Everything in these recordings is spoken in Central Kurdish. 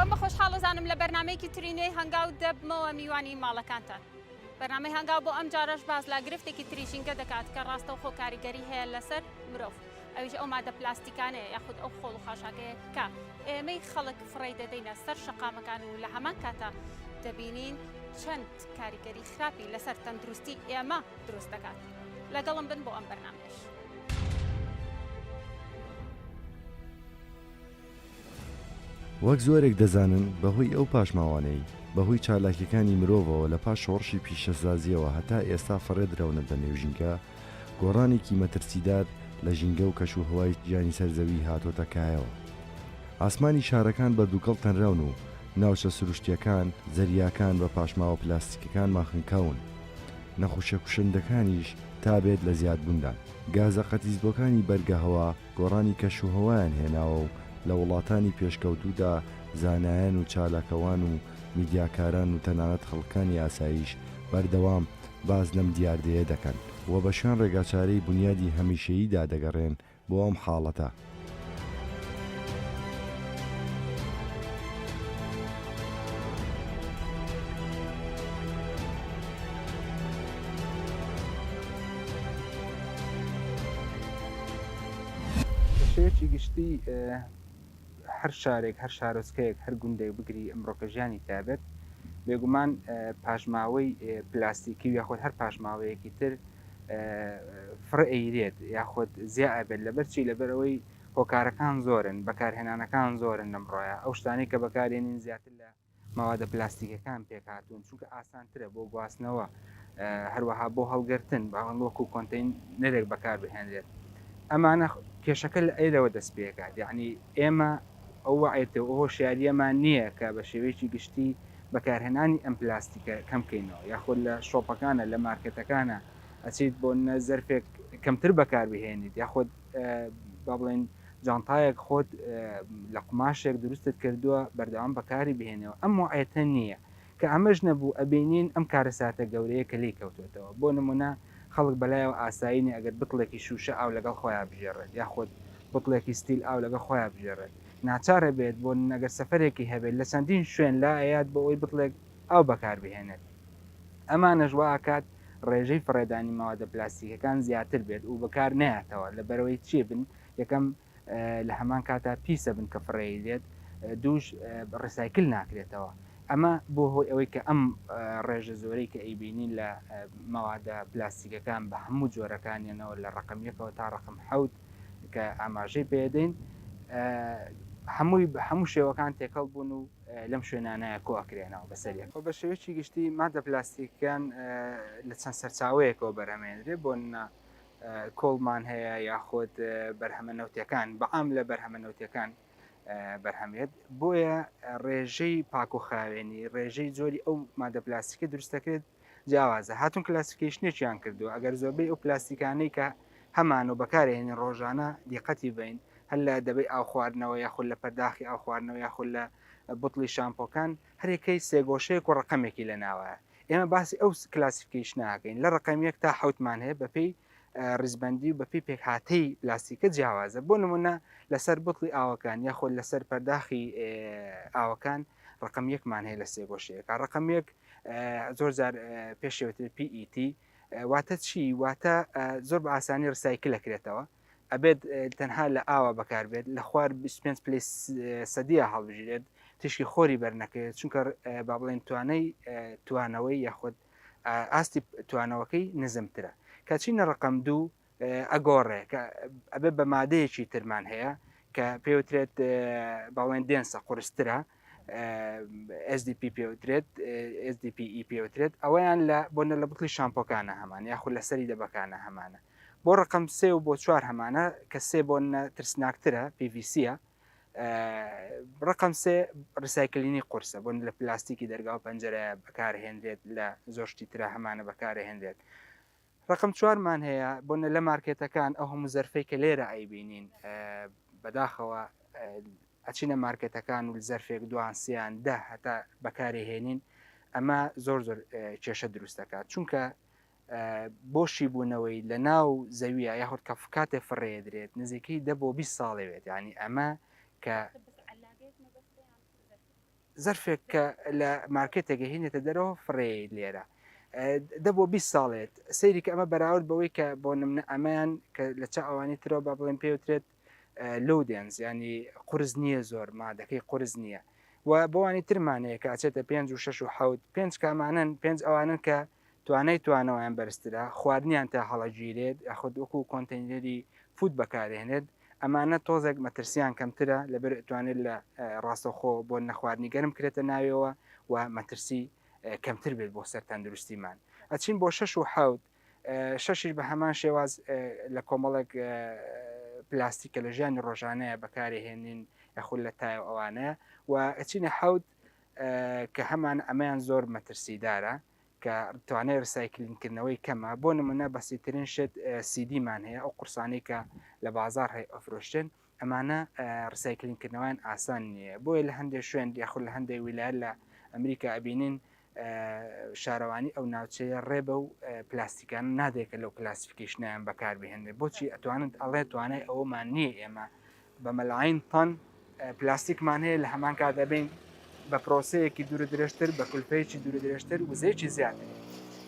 خۆم بە خۆشحاڵ ئەزانم لە بەرنامەیەکی تری نوێی هەنگاو دەبمەوە میوانی ماڵەکانتان. بەرنامەی هەنگاو بۆ ئەم جارەش باس لە گرفتێکی تری ژینگە دەکات کە ڕاستەوخۆ کاریگەری هەیە لەسەر مرۆڤ ئەویش ئەو مادە پلاستیکانەیە یاخود ئەو خۆڵ و خاشاکەیە کە ئێمەی خەڵک فڕێی دەدەینە سەر شەقامەکان و لە هەمان کاتا دەبینین چەند کاریگەری خراپی لەسەر تەندروستی ئێمە دروست دەکات. لەگەڵم بن بۆ ئەم بەرنامەیەش. وەک زۆرێک دەزانن بەهۆی ئەو پاشماوانەی بەهۆی چالاکیەکانی مرۆڤەوە لە پاش شۆڕشی پیشەسازیەوە هەتا ئێستا فڕێدراونەتە نێو ژینگە، گۆڕانێکی مەترسیدار لە ژینگە و کەشوهەوای گیانی سەر زەوی هاتۆتە کایەوە. ئاسمانی شارەکان بە دوکەڵ تەنراون و ناوچە سروشتیەکان، زەریاکان بە پاشماوە پلاستیکەکانمان خنکاون. نەخوشیە کوشندەکانیش تا بێت لە زیادبووندان. گازە قەتیسبووەکانی بەرگەهەوا گۆڕانی کەشوهەوایان هێناوە و لە وڵاتانی پێشکەوتوودا زانایان و چالاکەوان و میدیاکاران و تەنانەت خەڵکانی ئاساییش بەردەوام باس لەم دیاردەیە دەکەن و بە شوێن ڕێگاچارەی بونیادی هەمیشەییدا دەگەڕێن بۆ ئەم حاڵەتە. بە شێوەیەکی گشتی هەر شارێک، هەر شارۆچکەیەک، هەر گوندێک بگری ئەمڕۆکە ژیانی تیابێت، بێگومان پاشماوەی پلاستیکی و یاخود هەر پاشماوەیەکی تر فڕێ ئەیرێت یاخود زیا ئەبێت لەبەر چی لەبەر ئەوەی هۆکارەکان زۆرن بەکارهێنانەکان زۆرن لەمڕۆیە ئەو شتانەی کە بەکارێنین زیاتر لە مەوادە پلاستیکەکان پێکهاتوون چونکە ئاسانترە بۆ گواستنەوە هەروەها بۆ هەڵگرتن باوەن وەکو کۆنتینەرێک بەکار بهێنرێت ئەمانە کێشەکە لە ئێرەوە دەست پێکات یعنی ئێمە ئەو وەعیەتە و هۆشیاریەمان نییە کە بە شێوەیەکی گشتی بەکارهێنانی ئەم پلاستیکە کەم کەینەوە یاخود لە شۆپەکانە لە مارکێتەکانە ئەچیت بۆ نە زەرفێک کەمتر بەکاربهێنیت یاخود با بڵێن جانتایەک خۆت لە قوماشێک دروستت کردووە بەردەوام بەکاری بهێنەوە ئەم وەعیەتە نییە کە ئەمەش نەبوو ئەبینین ئەم کارەساتە گەورەیە کە لێی کەوتۆتەوە بۆ نمونە خەڵک بەلایەوە ئاسایی نیە ئەگەر بتڵێکی شوشە ئاو لەگەڵ خۆیا بژێڕێت یاخود بتڵێکی ستیل ئاو لەگەڵ خۆیا بژێڕێت ناچارە بێت بۆ ئەگەر سەفەرێکی هەبێت لە چەندین شوێن لا ئەیات بۆ ئەوەی بتڵێک ئاو بەکار بهێنێت ئەمانەش وا ئەکات ڕێژەی فڕێدانی مەوادە پلاستیکەکان زیاتر بێت و بەکار نەیاتەوە لەبەرئەوەی چی بن یەکەم لە هەمان کاتا پیسە بن کە فڕێیدرێت دووش recycle ناکرێتەوە ئەمە بۆ هۆی ئەوەی کە ئەم ڕێژە زۆرەی کە ئەیبینین لە مەوادە پلاستیکەکان بە هەموو جۆرەکانیانەوە لە ڕقم یەکەوە تا ڕقم حەوت کە ئاماژەی پێدەین هەمووی هەموو شێوەکان تێکەڵ بوون و لەم شوێنانە کۆئەکرێنەوە بەسەر یەک. بە شێوەیەکی گشتی مادە پلاستیکەکان لە چەند سەرچاوەیەکەوە بەرهەمێنرێ بۆ نمونە coal مان هەیە یاخود بەرهەمە نەوتەکان بەعام لە بەرهەمە نەوتەکان بەرهەمێت بۆیە ڕێژەی پاک و خاوێنی ڕێژەی جۆری ئەو مادە پلاستیکە دروست دەکرێت جیاوازە هاتون classification ێکیان کردو ئەگەر زۆربەی ئەو پلاستیکانەی کە هەمان و بەکارهێنین ڕۆژانە دیقەتی بین هەر لە دەبەی ئاو خواردنەوە یاخود لە پەرداخی ئاو خواردنەوە یاخود لە بوتڵی شامپۆکان هەرێکەی سێگۆشەیەک و ڕقەمێکی لە ناوایە ئێمە باسی ئەو classification ە ئەکەین لە ڕقەم یەک تا حوتمان هەیە بەپێی ڕیزبەندی و بەپێی پێکهاتەی پلاستیکە جیاوازە بۆ نمونە لەسەر بوتڵی ئاوەکان یاخود لەسەر پەرداخی ئاوەکان ڕقم یەکمان هەیە لە سێگۆشەیەکە ڕقم یەک زۆر جار پێشێوتر PET واتە چی واتە زۆر بە ئاسانی recycle ئەکرێتەوە ئەبێت تەنها لە ئاوا بەکاربێت لە خوار 25 پلەی سەدیە هەڵبژیرێت تیشکی خۆری بەرنەکەوێت چونکە با بڵێن توانای توانەوەی یاخود ئاستی توانەوەکەی نزمترە کەچینە ڕقم دوو ئەگۆڕێ کە ئەبێ بە مادەیەکی ترمان هەیە کە پێوترێت باڵێن dense ە قورسترە SDP پێوترێت SDPE پێوترێت ئەوەیان لە بۆنە لە بتڵی شامپۆکانە هەمان یاخود لە سەری دەبەکانە هەمانە بۆ ڕقم سێ و بۆ چوار هەمانە کە سێ بۆ ترسناکترە PVC یە ڕقم سێ recycling ی قورسە بۆن لە پلاستیکی دەرگا و پەنجەرە بەکارهێنرێت لە زۆر شتی ترە هەمانە بەکارهێنرێت ڕقم چوارمان هەیە بۆنە لە مارکێتەکان ئەو هەموو زەرفەی کە لێرە ئەیبینین بەداخەوە ئەچینە مارکێتەکان و زەرفێک دوان سیان دە هەتا بەکاری هێنین ئەمە زۆر زۆر کێشە دروست دەکات چونکە بۆ شیبوونەوەی لە ناو زەویە یاخود کە کاتێ فڕێدرێت نزیکەی دە بۆ 20 ساڵێ بێت ینی ئەمە کە. زەرفێک کە لە مارکێتێک هینێتە دەرەوە فڕێیت لێرە دە بۆ 20 ساڵێت سەیری کە ئەمە بەراورد بەوەی کە بۆ نمونە ئەمەیان کە لە چا ئەوانی ترەوە با بڵێن پێوترێت low dense ینی قورس نییە زۆر مادەکەی قورس نییە و بۆوانی ترمانەیە کە ئەچێتە پێنج و شەش و حەوت پێنج کامانن پێنج ئەوانن کە توانای توانەوەیان بەرزترە، خواردنیان تا هەڵەگیرێت یاخود وەکو کۆنتەینەری food بەکارێنێت، ئەمانە تۆزێک مەترسیان کەمترە لەبەر ئەتوانێت لە ڕاستەوخۆ بۆ نەخواردنی گەرم کرێتە ناویەوە و مەترسی کەمتر بێت بۆ سەر تەندروستیمان. ئەچین بۆ شەش و حەوت، شەشیش بە هەمان شێواز لە کۆمەڵێک پلاستیک کە لە ژیانی ڕۆژانەیە بەکارێهێنین یاخود لە تایە و ئەوانەیە و ئەچینە حەوت کە هەمان ئەمەیان زۆر مەترسیدارە کە توانای recycling کردنەوەی کەمە، بۆ نمونە بەسیترین شت CD مان هەیە ئەو قورسانەی کە لە بازاڕ هەیە ئەفرۆشرێن ئەمانە recycling کردنەوەیان ئاسان نییە بۆیە لە هەندێک شوێن یاخود لە هەندێک ویلایەت لە ئەمریکا ئەبینین شارەوانی ئەو ناوچەیە ڕێ بەو پلاستیکانە نادێت کە لەو classification ەیان بەکاربهێنرێت بۆچی ئەتوانن ئەڵێ توانای ئەوەمان نییە ئێمە بە مەلاین تەن پلاستیکمان هەیە لە هەمان کاتدا بین بە پرۆسەیەکی دوور درێژتر بە کولفەیەکی دوور درێژتر وزەیەکی زیاتر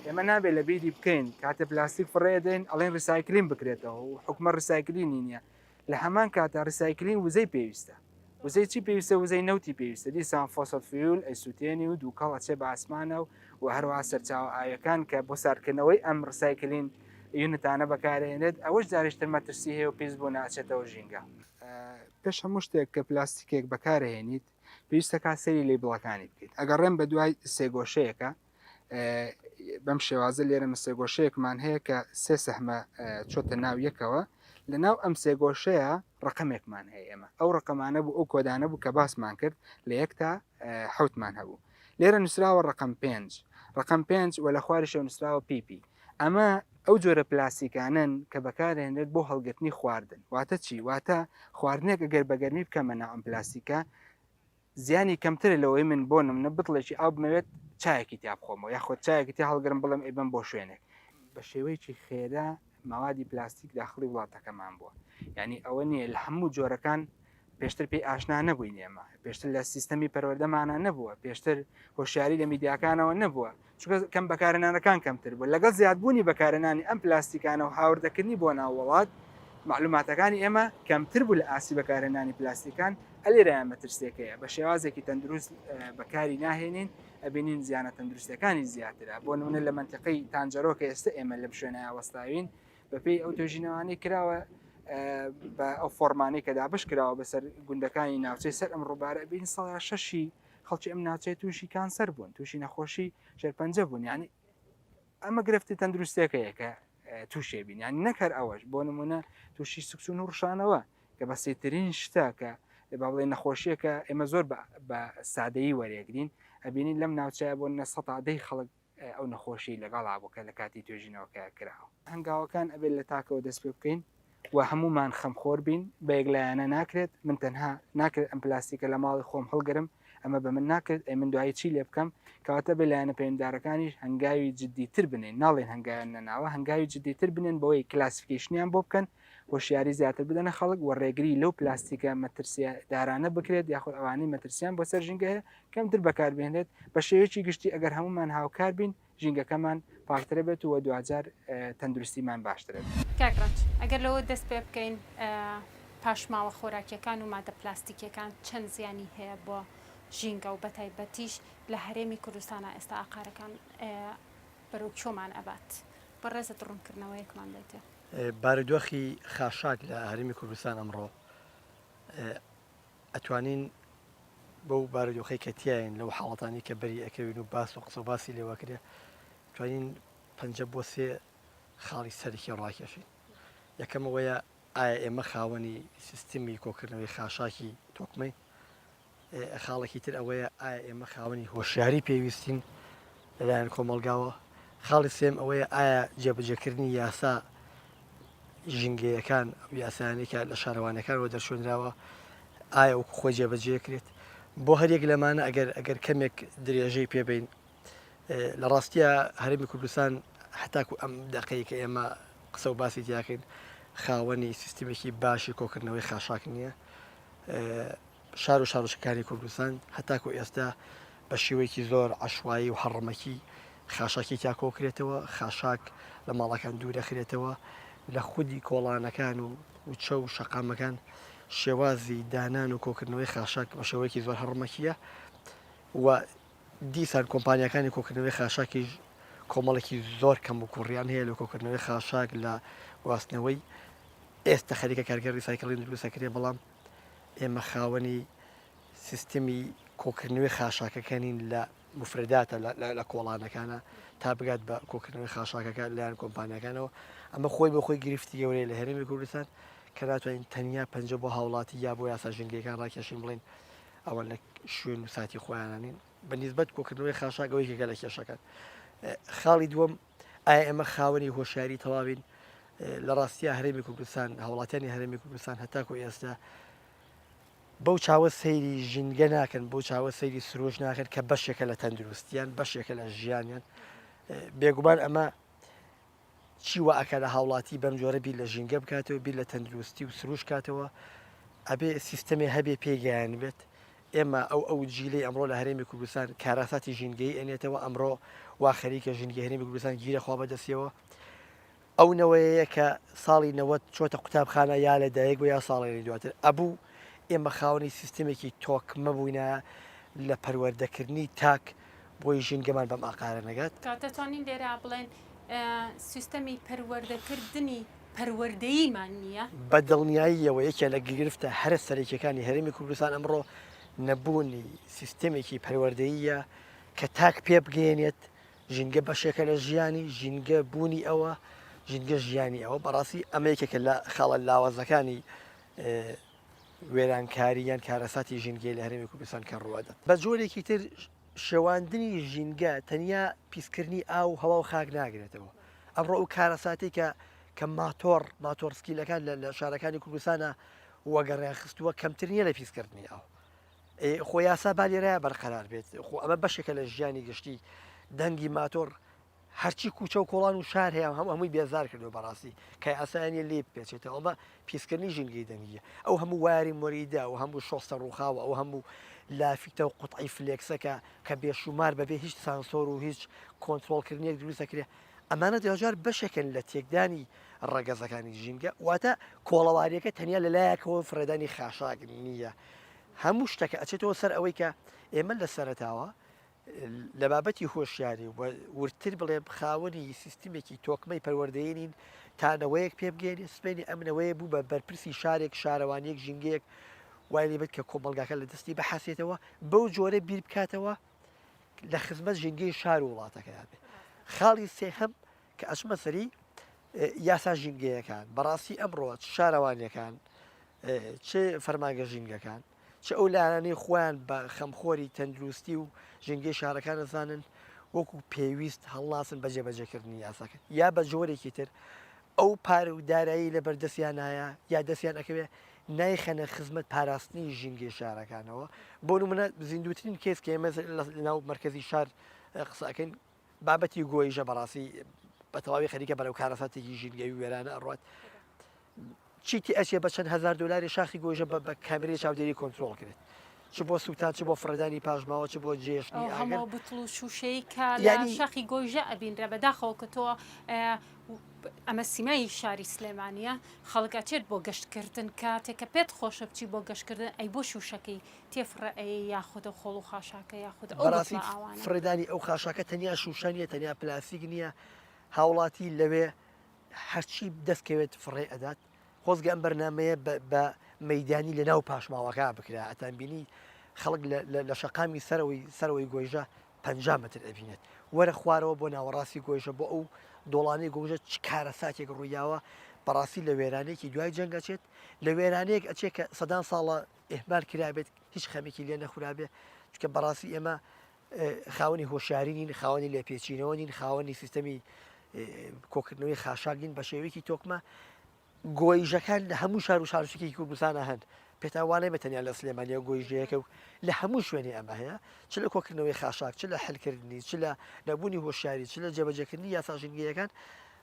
ئێمە نابێت لە بیری بکەین کاتێ پلاستیک فڕێ دەین ئەڵێن recycling بکرێتەوە و حکومە recycling ی نییە لە هەمان کاتا recycling وزەی پێویستە وزەی چی پێویستە وزەی نەوتی پێویستە دیسان fossil fuel ئەیسووتێنی و دووکەڵ ئەچێ بە ئاسمانە و و هەروەها سەرچاوە ئاویەکان کە بۆ ساردکردنەوەی ئەم recycling unit انە بەکارهێنرێت ئەوەش جارێکتر مەترسی هەیە و پیس بوونە ئەچێتەوە ژینگە. پێش هەموو شتێک کە پلاستیکێک بەکارهێنیت پێویستە کات سەیری label ەکانی بکەیت ئەگەڕێم بە دوای سێگۆشەیەکە بەم شێوازە لێرە مە سێگۆشەیەکمان هەیە کە سێ سەهمە چۆتە ناو یەکەوە لە ناو ئەم سێگۆشەیە ڕقمێکمان هەیە ئێمە ئەو ڕقەمانە بوو ئەو کۆدانە بوو کە باسمان کرد لە یەک تا حوتمان هەبوو لێرە نووسراوە ڕقم پێنج ڕقم پێنج و لە خواریشەوە نووسراوە PP ئەمە ئەو جۆرە پلاستیکانەن کە بەکارهێنرێت بۆ هەڵگرتنی خواردن واتە چی واتە خواردنێک ئەگەر بە گەرمی بکەمە ناو ئەم پلاستیکە زیانی کەمترە لەوەی من بۆ نمونە بتڵێکی ئاو بمەوێت چایەکی تیا بخۆمەوە یاخود چایەکی تیا هەڵگرم بڵێم ئەیبەم بۆ شوێنێک. بە شێوەیەکی خێرا مەوادی پلاستیک داخڵی وڵاتەکەمان بووە یانی ئەوە نییە لە هەموو جۆرەکان پێشتر پێی ئاشنا نەبووین ئێمە پێشتر لە سیستەمی پەروەردەمانە نەبووە پێشتر هۆشیاری لە میدیاکانەوە نەبووە چونکە کەم بەکارهێنانەکان کەمتر بوو لەگەڵ زیادبوونی بەکارهێنانی ئەم پلاستیکانە و هاوردەکردنی بۆ ناو وڵات معلوماتەکانی ئێمە کەمتر بوو لە ئاستی بەکارهێنانی پلاستیکان ئەلێرەیان مەترسیەکەیە بە شێوازێکی تەندروست بەکاری ناهێنین ئەبینین زیانە تەندروستەکانی زیاترە بۆ نمونە لە منتیقەی تانجەرۆ کە ئێستا ئێمە لەم شوێنە وەستاوین بەپێی ئەو توێژینەوانەی کراوە بە ئەو فۆرمانەی کە دابش کراوە بەسەر گوندەکانی ناوچەی سەر ئەم ڕووبارە بین ساڵ شەشی خەڵکی ئەم ناوچەیە تووشی کانسەر بوون تووشی نەخۆشی شێرپەنجە بوون یعنی ئەمە گرفتی تەندروستەکەیە کە تووشێ بین یعنی نەکەر ئەوەش بۆ نمونە تووشی سکچون و ڕشانەوە کە بەسیترین شتە کە با بڵێ نەخۆشیەکە ئێمە زۆر بە سادەیی وەرێگرین ئەبینین لەم ناوچەیە بۆ نە سەتا دەی خەڵک ئەو نەخۆشیەی لەگەڵا بوو کە لە کاتی توێژینەوەکە کراوە. هەنگاوەکان ئەبێت لە تاکەوە دەست پێ بکەین و هەموومان خەمخۆر بین، بە یەکلایەنە ناکرێت، من تەنها ناکرێت ئەم پلاستیکە لە ماڵی خۆم هەڵگرم، ئەمە بە من ناکرێت، ئەی من دوایی چی لێ بکەم؟ کەواتە بێ لایەنە پەیوەندیدارەکانیش هەنگاوی جدیتر بنێن، ناڵێین هەنگاویان نەناوە، هەنگاوی جدیتر بنێن بەوەی classification یان بۆ بکەن، هۆشیاری زیاتر بدەنە خەڵک و ڕێگری لەو پلاستیکە مەترسیدارانە بکرێت یاخود ئەوانەی مەترسیان بۆ سەر ژینگە هەیە کەمتر بەکاربهێنرێت، بە شێوەیەکی گشتی ئەگەر هەموومان هاوکار بین ژینگەکەمان پاکترە بێت و دواجار تەندروستیمان باشترە بێت. کاک ڕەنج ئەگەر لەوە دەست پێ بکەین پاشماوە خۆراکیەکان و مادە پلاستیکیەکان چەند زیانی هەیە بۆ ژینگە و بەتایبەتیش لە هەرێمی کوردستانا ئێستا ئاقارەکان بەرەو کوێمان ئەبات بەڕێزت ڕوونکردنەوەیەکمان بدەیتێ. بارودۆخی خاشاک لە هەرێمی کوردستان ئەمڕۆ ئەتوانین بەو بارودۆخەی کە تیاین لەو حاڵەتانەی کە بەری ئەکەوین و باس و قسە و باسی لێوەکرێ توانین پەنجە بۆ سێ خاڵی سەرەکی ڕاکێشین یەکەم ئەوەیە ئایا ئێمە خاوەنی سیستمی کۆکردنەوەی خاشاکی تۆکمەین خاڵێکی تر ئەوەیە ئایا ئێمە خاوەنی هۆشیاری پێویستین لەلایەن کۆمەڵگاوە؟ خاڵی سێم ئەوەیە ئایا جێبەجێکردنی یاسا ژینگەیەکان ئەو یاسایانەی کە لە شارەوانیەکانەوە دەرچوێنراوە ئایا وەکو خۆی جێبەجێ کرێت؟ بۆ هەریەک لەمانە ئەگەر ئەگەر کەمێک درێژەی پێبین لە ڕاستیە هەرێمی کوردستان هەتاکو ئەم دەقەی کە ئێمە قسە و باسی تیاکەین خاوەنی سیستمێکی باشی کۆکردنەوەی خاشاک نییە. شار و شارۆچکەکانی کوردستان هەتاکو ئێستا بە شێوەیەکی زۆر عەشوایی و هەڕەمەکی خاشاکی تیا کۆکرێتەوە، خاشاک لە ماڵەکان دوورەخرێتەوە، لە خودی کۆڵانەکان و وچە و شەقامەکان شێوازی دانان و کۆکردنەوەی خاشاک بە شێوەیەکی زۆر هەڕەمەکییە و دیسان کۆمپانیاکانی کۆکردنەوەی خاشاکیش کۆمەڵێکی زۆر کەم و کوڕیان هەیە لە کۆکردنەوەی خاشاک لە گواستنەوەی ئێستا خەریکە کارگەی recycling دروستەکرێ بەڵام ئێمە خاوەنی سیستمی کۆکردنەوەی خاشاکەکە نین لە موفرەداتە لە کۆڵانەکانە تا بگات بە کۆکردنەوەی خاشاکەکە لایەن کۆمپانیاکانەوە ئەمە خۆی بۆ خۆی گرفتی گەورەیە لە هەرێمی کوردستان کە ناتوانین تەنیا پەنجە بۆ هاوڵاتی یا بۆ یاسا ژینگەیەکان ڕاکێشین بڵێین ئەوان لە شوێن و ساتی خۆیانە نین بە نیسبەت کۆکردنەوەی خاشاک ئەوە یەکێکە لە کێشەکان خاڵی دووەم ئایا ئێمە خاوەنی هۆشیاری تەواوین لە ڕاستیا هەرێمی کوردستان هاوڵاتیانی هەرێمی کوردستان هەتاکو ئێستا بەو چاوە سەیری ژینگە ناکەن بەو چاوە سەیری سروش ناکەن کە بەشێکە لە تەندروستیان بەشێکە لە ژیانیان بێگومان ئەمە چی وا ئەکا لە هاوڵاتی بەم جۆرە بیر لە ژینگە بکاتەوە بیر لە تەندروستی و سروش کاتەوە ئەبێ سیستەمێ هەبێ پێی گەیانبێت ئێمە ئەو ئەو جیلەی ئەمڕۆ لە هەرێمی کوردستان کاراساتی ژینگەیی ئەنێتەوە ئەمڕۆ وا خەریکە ژینگەی هەرێمی کوردستان گیرە خوا بەدەستیەوە ئەو نەوەیەیە کە ساڵی 90 چۆتە قوتابخانە یا لە دایک بوو یا ساڵێنی دواتر ئەبوو ئێمە خاوەنی سیستمێکی تۆکمە بووینە لە پەروەردەکردنی تاک بۆی ژینگەمان بەم ئاقارە نەگات. کاک دەتوانین لێرە بڵێن سیستەمی پەروەردەکردنی پەروەردەییمان نییە؟ بە دڵنیاییەوە یەکێ لە گرفتە هەرە سەرەکیەکانی هەرێمی کوردستان ئەمڕۆ نەبوونی سیستەمێکی پەروەردەییە کە تاک پێ بگەیەنێت ژینگە بەشێکە لە ژیانی، ژینگە بوونی ئەوە، ژینگە ژیانی ئەوە، بەڕاستی ئەمە یەکێکە لە خاڵە لاوازەکانی وێرانکاری یان کارەساتی ژینگەی لە هەرێمی کوردستان کە ڕووەدات. بە جۆرێکی تر شێواندنی ژینگە تەنیا پیسکردنی ئاو و هەوا و خاک ناگرێتەوە. ئەمڕۆ ئەو کارەساتەی کە کە ماتۆڕ، ماتۆڕسکیلەکان لە لە شارەکانی کوردستانا وەگەڕیان خستووە کەمتر نییە لە پیسکردنی ئاو. ئێ خۆ یاسا با لێرەیا بەرقەرار بێت. خۆ ئەمە بەشێکە لە ژیانی گشتی. دەنگی ماتۆڕ هەرچی کوچە و کۆڵان و شار هەیە هەموو هەمووی بێزار کردووە بەڕاستی کە یاسایان نیە لێی بپێچێتەوە ئەمە پیسکردنی ژینگەی دەنگیە ئەو هەموو وایەری مۆریدە ئەو هەموو شۆستە ڕووخاوە ئەو هەموو لافیتە و قوتعی فلێکسەکە کە بێشومار بەبێ هیچ سانسۆر و هیچ کۆنترۆڵکردنێک دروست دەکرێت ئەمانە دواجار بەشێکن لە تێکدانی ڕەگەزەکانی ژینگە واتە کۆڵەواریەکە تەنیا لەلایەکەوە فڕێدانی خاشاک نییە هەموو شتەکە ئەچێتەوە سەر ئەوەی کە ئێمە لە سەرەتاوە لە بابەتی هۆشیاری و وردتر بڵێم خاوەنی سیستمێکی تۆکمەی پەروەردەیی نین تا نەوەیەک پێ بگەیەنێ سبەینێ ئەم نەوەیە بوو بە بەرپرسی شارێک شارەوانیەک ژینگەیەک وای لێ بێت کە کۆمەڵگاکە لە دەستی بحەسێتەوە بەو جۆرە بیر بکاتەوە لە خزمەت ژینگەی شار و وڵاتەکەیا بێ خاڵی سێهەم کە ئەچمە سەری یاسا ژینگەیەکان بەڕاستی ئەمڕۆ چ شارەوانیەکان چ فەرمانگە ژینگەکان چ ئەو لایەنانەی خۆیان بە خەمخۆری تەندروستی و ژینگەی شارەکان ئەزانن وەکو پێویست هەڵناسن بە جێبەجێکردنی یاساکە یا بە جۆرێکی تر ئەو پارە و دارایی لە بەردەستیانایە یا دەستیان ئەکەوێ نایخەنە خزمەت پاراستنی ژینگەی شارەکانەوە بۆ نمونە زیندووترین کەیس کە ئێمە لەناو مەرکەزی شار قسە ئەکەین بابەتی گۆیژە بەڕاستی بە تەواوی خەریکە بەرەو کارەساتێکی ژینگەوی وێرانە ئەڕوات چی تێ ئەچێ بە چەند هەزار دۆلاری شاخی گۆیژە بە بە کامێرەی چاودێری کۆنترۆڵ کرێت چ بۆ سووتان چ بۆ فڕێدانی پاشماوە چ بۆ جێشتنی ئەو ئاگر هەموو بوتڵ و شووشەی کە لە یانی شاخی گۆیژە ئەبینرا بەداخەوە کە تۆ ئەمە سیمای شاری سلێمانیە خەڵک ئەچێت بۆ گەشتکردن کاتێک کە پێت خۆشە بچی بۆ گەشتکردن ئەی بۆ شووشەکەی تێ فڕێ ئەیەی یاخود ئەو خۆڵ و خاشاکە یاخود ئەو بەڕاستی بوتڵە ئاوانە. فڕێدانی ئەو خاشاکە تەنیا شووشە نییە تەنیا پلاستیک نییە هاوڵاتی لەوێ هەرچی دەست کەوێت فڕێ ئەدات خۆزگە ئەم بەرنامەیە بە مەیدانی لە ناو پاشماوەکە بکرا ئەتان بینی خەڵک لە شەقامی سەرەوەی سەرەوەی گۆیژە 50 متر ئەبینێت وەرە خوارەوە بۆ ناوەڕاستی گۆیژە بۆ ئەو دۆڵانەی گۆیژە چ کارەساتێک ڕوویاوە بەڕاستی لە وێرانێکی دوای جەنگ ئەچێت لە وێرانەیەک ئەچێت کە سەدان ساڵە ئیهمال کرابێت هیچ خەمێکی لێ نەخورابێ چونکە بەڕاستی ئێمە خاوەنی هۆشیاری نین، خاوەنی لێپێچینەوە نین، خاوەنی سیستەمی کۆکردنەوەی خاشاک نین بە شێوەیەکی تۆکمە. گۆیژەکان لە هەموو شار و شارۆچکێکی کوردستانە هەن، پێتان وا نەبێت تەنیا لە سلێمانییە گۆیژەیەکە و لە هەموو شوێنێ ئەمە هەیە، چ لە کۆکردنەوەی خاشاک، چ لە حلکردنی، چ لە نەبوونی هۆشیاری، چ لە جێبەجێکردنی یاسا ژینگەیەکان.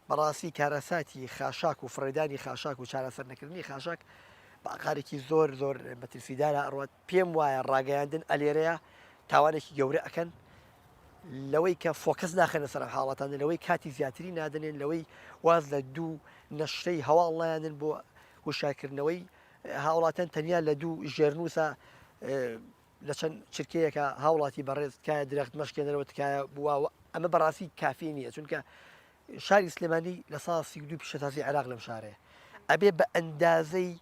بەڕاستی کارەساتی خاشاک و فڕێدانی خاشاک و چارەسەرنەکردنی خاشاک. بە ئاقارێکی زۆر زۆر مەترسیدارە ئەڕوات پێم وایە ڕاگەیاندن ئەلێرەیە تاوانێکی گەورە ئەکەن لەوەی کە focus ناخەنە سەر ئەم حاڵەتانە لەوەی کاتی زیاتری نادەنێن لەوەی واز لە دوو نەشرەی هەواڵ نایانن بۆ هوشیارکردنەوەی هاوڵاتیان تەنیا لە دوو ژێرنووسە لە چەند چرکەیەکە هاوڵاتی بەڕێز تکایە درەخت مەشکێنەرەوە تکایە بووە ئەمە بەڕاستی کافی نییە چونکە شاری سلێمانی لە سا 32 پیشەسازی عێراق لەم شارەیە ئەبێ بە ئەندازەی